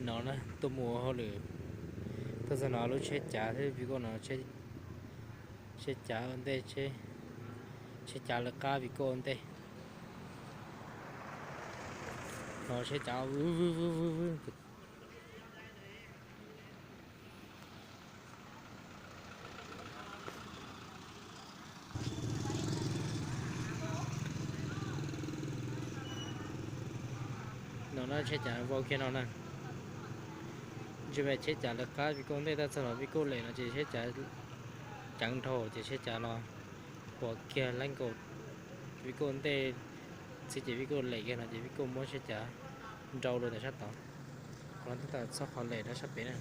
No na, tuaj mus ua hauj lwm, tuaj txog no lub tsheb cav thiab Vim Koj no, tsheb cav ua ntej, tsheb cav lawv qab Vim Koj ua ntej. No tsheb cav vwb vwb vwb vwb vwb. No na tsheb cav vau kiag no na. Ntsis mas tsheb cav lawv qab Vim Koj ntej, tab txog los Vim Koj lem no ces tsheb cav ceev dhau ces tsheb cav los puas kiag lab nkaus Vim Koj ntej txhij ces Vim Koj lem kiag no ces Vim Koj muab tsheb cav nrau lug ntawm sab tod. Qhov no tab tom txog qhov lem rau sab pem na.